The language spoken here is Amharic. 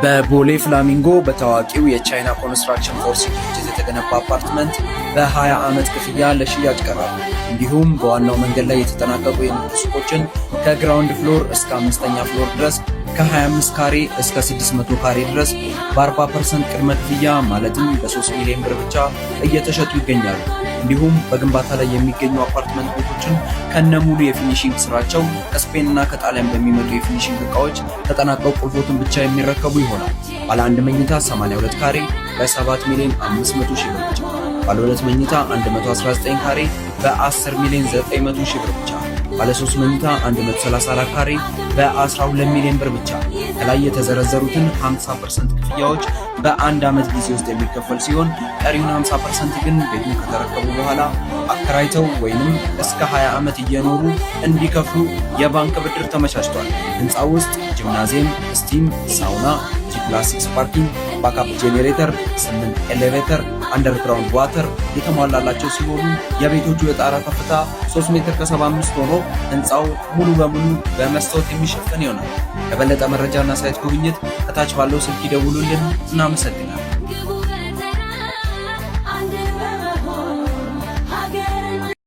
በቦሌ ፍላሚንጎ በታዋቂው የቻይና ኮንስትራክሽን ፎርሲ ድርጅት የተገነባ አፓርትመንት በ20 ዓመት ክፍያ ለሽያጭ ቀረበ። እንዲሁም በዋናው መንገድ ላይ የተጠናቀቁ የንግድ ሱቆችን ከ ground floor እስከ አምስተኛ floor ድረስ ከ25 ካሬ እስከ 600 ካሬ ድረስ በ40% ቅድመ ክፍያ፣ ማለትም በ3 ሚሊዮን ብር ብቻ እየተሸጡ ይገኛሉ። እንዲሁም በግንባታ ላይ የሚገኙ አፓርትመንት ቤቶችን ከነሙሉ የ finishing ስራቸው ከስፔን እና ከጣሊያን በሚመጡ የ finishing እቃዎች ተጠናቀው ቁልፎትን ብቻ የሚረከቡ ይሆናል። ባለ አንድ መኝታ 82 ካሬ በ7 ሚሊዮን 500 ሺህ ብር ብቻ፣ ባለ ሁለት መኝታ 119 ካሬ በ10 ሚሊዮን 900 ሺህ ብር ብቻ፣ ባለ 3 መኝታ 134 ካሬ በ12 ሚሊዮን ብር ብቻ። ከላይ የተዘረዘሩትን 50% ክፍያዎች በአንድ ዓመት ጊዜ ውስጥ የሚከፈል ሲሆን ቀሪውን 50% ግን ቤቱን ከተረከቡ በኋላ አከራይተው ወይንም እስከ 20 ዓመት እየኖሩ እንዲከፍሉ የባንክ ብድር ተመቻችቷል። ህንፃው ውስጥ ጂምናዚየም፣ steam፣ sauna፣ G+6 parking፣ backup generator፣ 8 elevator፣ underground water የተሟላላቸው ሲሆኑ የቤቶቹ የጣራ ከፍታ 3 ሜትር ከ75 ሆኖ ህንፃው ሙሉ በሙሉ በመስታወት የሚሸፈን ይሆናል። ለበለጠ መረጃና site ጉብኝት ከታች ባለው ስልክ ይደውሉልን። እናመሰግናለን።